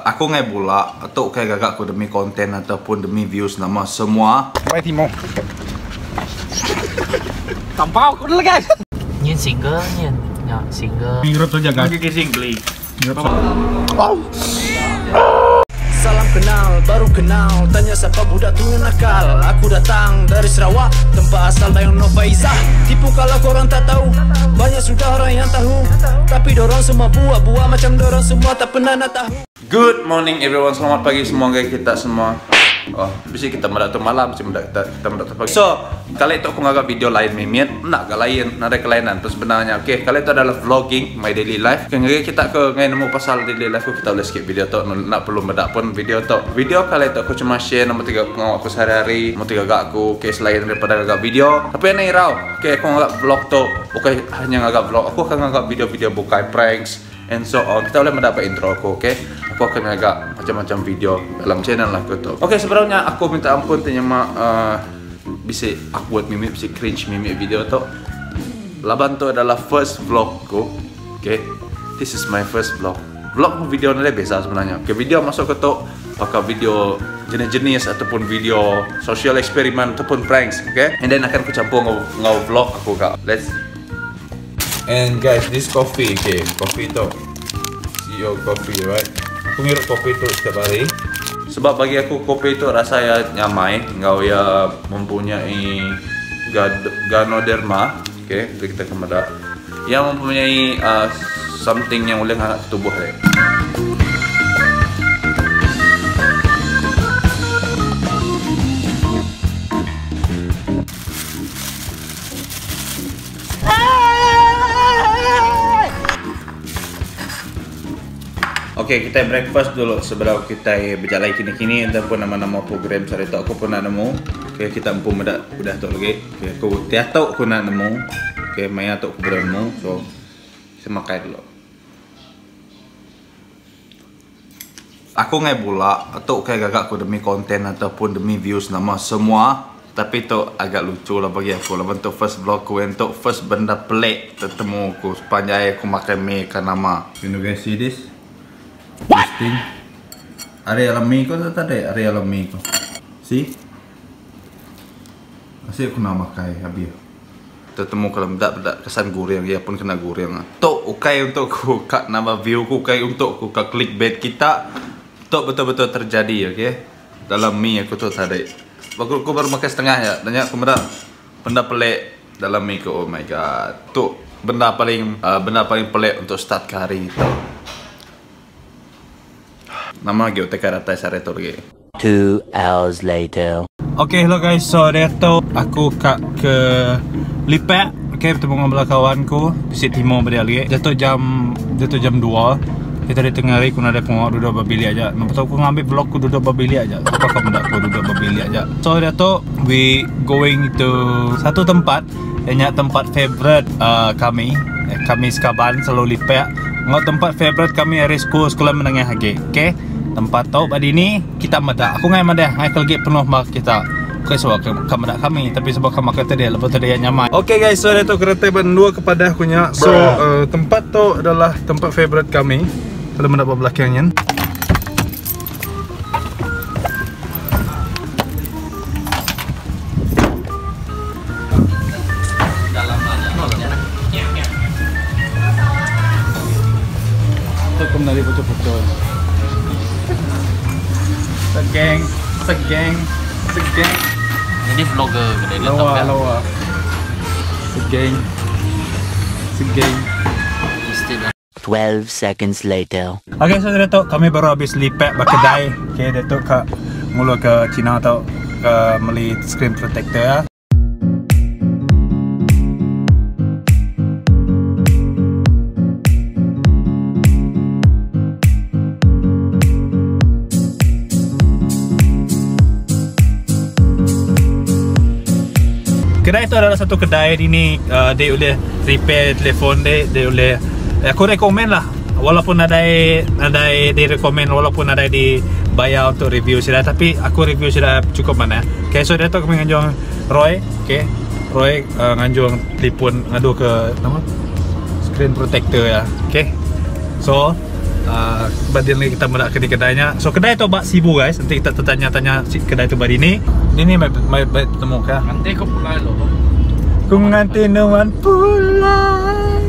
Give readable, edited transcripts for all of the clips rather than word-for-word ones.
Aku ngai bula tu ukai gaga ku demi content ataupun demi views nama semua. Bai Timo. Tampau ku dulu guys. Nyin single nyin. Nya single. Ngirup saja guys. Ngirup Salam kenal, baru kenal Tanya siapa budak tu nakal Aku datang dari Sarawak Tempat asal Dayang Nofaizah Tipu kalau korang tak tahu Banyak sudah orang yang tahu Tapi dorang semua buat-buat Macam dorang semua tak pernah nak tahu Good morning everyone, selamat pagi semua ngagai kita semua. Oh, bisi kita meda tu malam, bisi meda kita, kita meda tu pagi. So, kali tu aku ngaga video lain mimit, enda ga lain, nadai kelainan tu sebenarnya. Okay, kali tu adalah vlogging my daily life. Okay, ngagai kita ke ngai nemu pasal daily life aku, kita boleh skip video tu, enda perlu meda pun video tu. Video kali tu aku cuma share nama tiga pengawa aku sehari-hari, nama tiga gaga aku, okay, selain daripada ngaga video. Tapi anang irau, okay, aku ngaga vlog tu bukan hanya ngaga vlog, aku akan ngaga video-video bukai pranks, And so on, kita boleh mendapat intro aku, okay? Aku akan ngaga macam-macam video dalam channel aku tu. Okay, sebenarnya aku minta ampun tanya mak uh, bisi awkward mimit, bisi cringe mimit video tu. Laban tu adalah first vlog ku. Okay, this is my first vlog. Vlog video ni biasa sebenarnya. Okay, video masuk ke tu bakal video jenis-jenis ataupun video social experiment ataupun pranks, okay? And then akan aku campur ngau, ngau vlog aku kak. Let's And guys, this coffee, okay, coffee tu CEO coffee, right? Aku ngirup kopi tu setiap hari. Sebab bagi aku kopi tu rasa ya nyamai, ngau ya mempunyai ganoderma, okay, kita kepada yang mempunyai uh, something yang boleh hangat tubuh dia. Okay, kita breakfast dulu sebelum kita berjalan kini-kini ataupun nama-nama program sehari tu aku pun nak nemu. Okay, kita empu meda udah tu lagi. Okay, aku tiap aku nak nemu. Okay, maya tu aku belum nemu. So, kita makan dulu. Aku ngai bula tu ukai gaga aku demi content ataupun demi views nama semua. Tapi tu agak lucu lah bagi aku laban tu first vlog ku and tu first benda pelik tetemu ku sepanjai aku makai mi ikan nama. Can you guys see this? What? This thing. Ari alam mi ko tu tadi, ari alam mi ko. See? Asyik aku nak makai habis. Tetemu kalau meda meda kesan guring iya pun kena guring. Tu ukai untuk ku ka nambah view ku ukai untuk ku ka clickbait kita. Tu betul-betul terjadi okay. Dalam mi aku tu tadi. Aku, aku baru makan setengah ya. Tanya aku meda benda pelik dalam mi ku. Oh my god. Tu benda paling uh, benda paling pelik untuk start ke hari tu. Nama lagi utai datai sehari tu lagi. 2 hours later. Okay, hello guys. So, diatu aku ka ke Lipak. Okay, betemu dengan bala kawan ku. Bisi Timo ba dia lagi. Diatu jam diatu jam 2. Kita di tengah hari ku nadai pengawa duduk ba bilik aja. Nama tu aku ngambi vlog ku duduk ba bilik aja. Sapa ka meda ku duduk ba bilik aja. So diatu we going to satu tempat iya nya tempat favorite uh, kami. Eh, kami sekaban selalu lipak enggau tempat favorite kami ari school sekula menengah agi. Okay. Tempat tu ba dini kita meda. Aku ngai madah ngai ke lagi penuh ba kita. Bukai sebab ke ka meda kami tapi sebab ka makai tadi lebuh tadi iya nyamai. Okay guys, so diatu kereta ba endur ke padah ku nya. So uh, tempat tu adalah tempat favorite kami. Kalau meda ba belakang nyin. Tu ku menari puchok-puchok. Segeng, segeng. Segeng. Jadi vlogger ke dia Lawa, lawa. Segeng. Segeng. 12 seconds later. Okay, so diatu kami baru habis lipat ba kedai. Okay, diatu ka ngulu ke Cina tu ke meli screen protector ya. Kedai tu adalah satu kedai dini uh, dia boleh repair telefon dia, dia boleh eh, aku recommend lah walaupun nadai nadai di recommend walaupun nadai dibayar untuk review sudah tapi aku review sudah cukup mana. Okay, so dia tu kami nganjung Roy, okay. Roy uh, nganjung telefon ngadu ke nama screen protector ya. Okay. So Ba din lagi kita meda ke di kedai nya. So kedai tu ba Sibu guys. Enti kita tetanya-tanya kedai tu ba dini. Dini mai mai betemu ka. Nganti ku pulai lo. Ku nganti nuan pulai.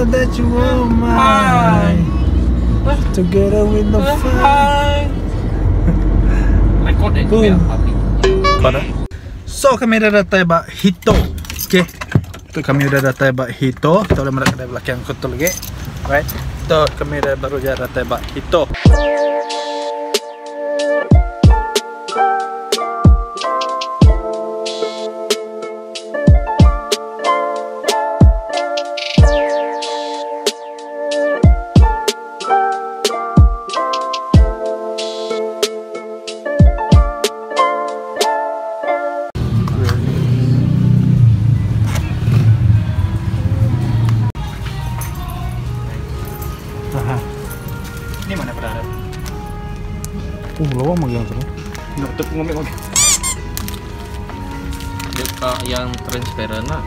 That you were mine. Together with the fire. Record eh biar public. Pada. So kami dah datai ba Hito. Okay. Tu kami udah datai ba Hito. Kita boleh meda kedai belakang aku tu lagi. Right. Tu kami dah baru je datai ba Hito. Ni mana berada? Oh, lawa magang tu. Nak tu ngomik ngomik. Dia tak yang transparent lah.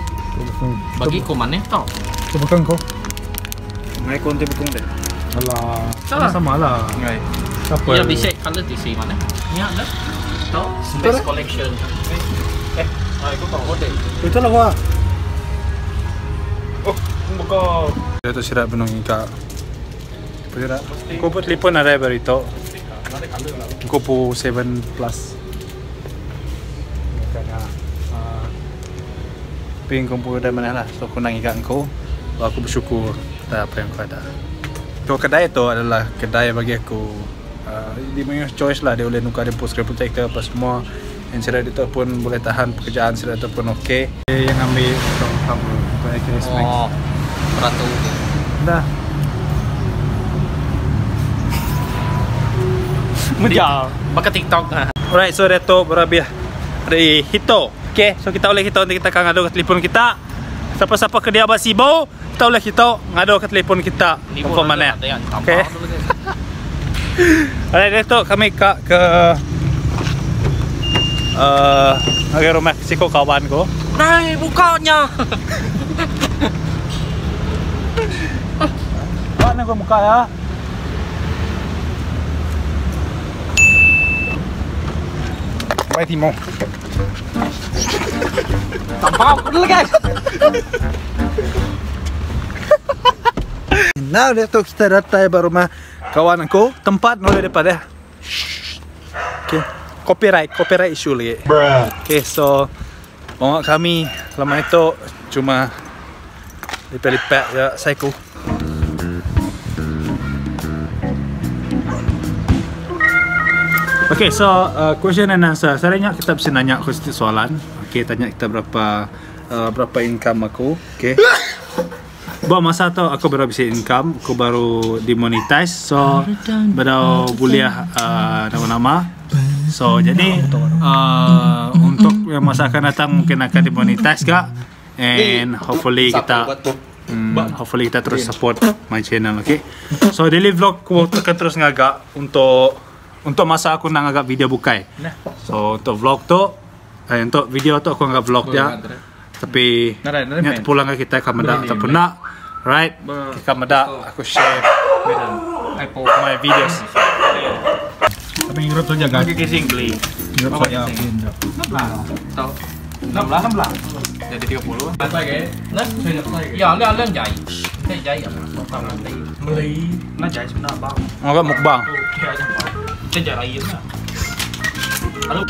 Bagi ku mana tau? Tu bukan kau. Ngai konti bukung deh. Alah, sama-sama lah. Ngai. Siapa? Ya bisa color DC mana? Ni ada. Tau Space Collection. Eh, ah itu kau deh. Itu lah wah. Oh, buka. Dia tu sirat benung ika. Sirat. Kau pun telefon ada berita. Kau pu 7 plus. Makanya. Tapi kau pun dah mana lah. So aku nang ikat kau. Aku bersyukur atas apa yang kau ada. So kedai tu adalah kedai bagi aku. Dia punya choice lah, dia boleh tukar dia pun screen protector apa semua. And syarat itu pun boleh tahan pekerjaan syarat itu pun okey. Yang ambil cover untuk AKS Max. Oh, ratu. Dah. Mejal. Baka TikTok lah. Alright, so Reto berhabis dari Hito. Okay, so kita boleh Hito nanti kita akan ngadu ke telefon kita. Siapa-siapa ke dia abang Sibo, kita boleh Hito ngadu ke telefon kita. Confirm mana? Okay. Alright, Reto kami ke ke uh, rumah siko kawan ko. Nai, bukanya. Mana kau muka ya? Baik Timo. Tampau dulu guys. Now dia tu kita datang ke rumah kawan aku, tempat noleh daripada. Okay. Copyright, copyright issue lagi. Okay, so bawa kami lama itu cuma lipat-lipat je psycho. Okay, so question and answer. Saya ingat kita mesti nanya aku sedikit soalan. Okay, tanya kita berapa berapa income aku. Okay. Buat masa tu aku baru bisa income, aku baru demonetize. So baru boleh nama-nama. So jadi untuk yang masa akan datang mungkin akan demonetize kak. And hopefully kita hopefully kita terus support my channel, okay? So daily vlog aku akan terus ngagak untuk masa aku nak ngagak video bukai. So untuk vlog tu, untuk video tu aku ngagak vlog dia. Tapi ni pulang ke kita akan mendak ataupun nak. Right? Kita mendak aku share my videos. Tapi Europe tu jaga. Europe saja. Tahu. 16 16. Jadi 30. Nah, ya, lihat jai. Saya jai apa? Beli. Nah jai sebenarnya bang. Ngagak mukbang. Saya jai lain lah. Halo.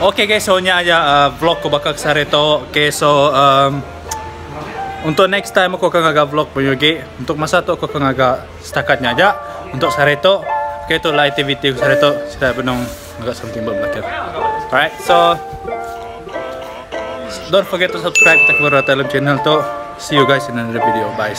Okay guys, so ni aja vlog aku bakal kesari tu. Okay, so untuk next time aku akan agak vlog punya lagi. Untuk masa tu aku akan agak setakatnya aja. Untuk sehari tu, okay, itulah aktiviti aku sehari tu. Saya benung agak something buat belakang. Alright, so don't forget to subscribe to our dalam channel tu. See you guys in another video. Bye.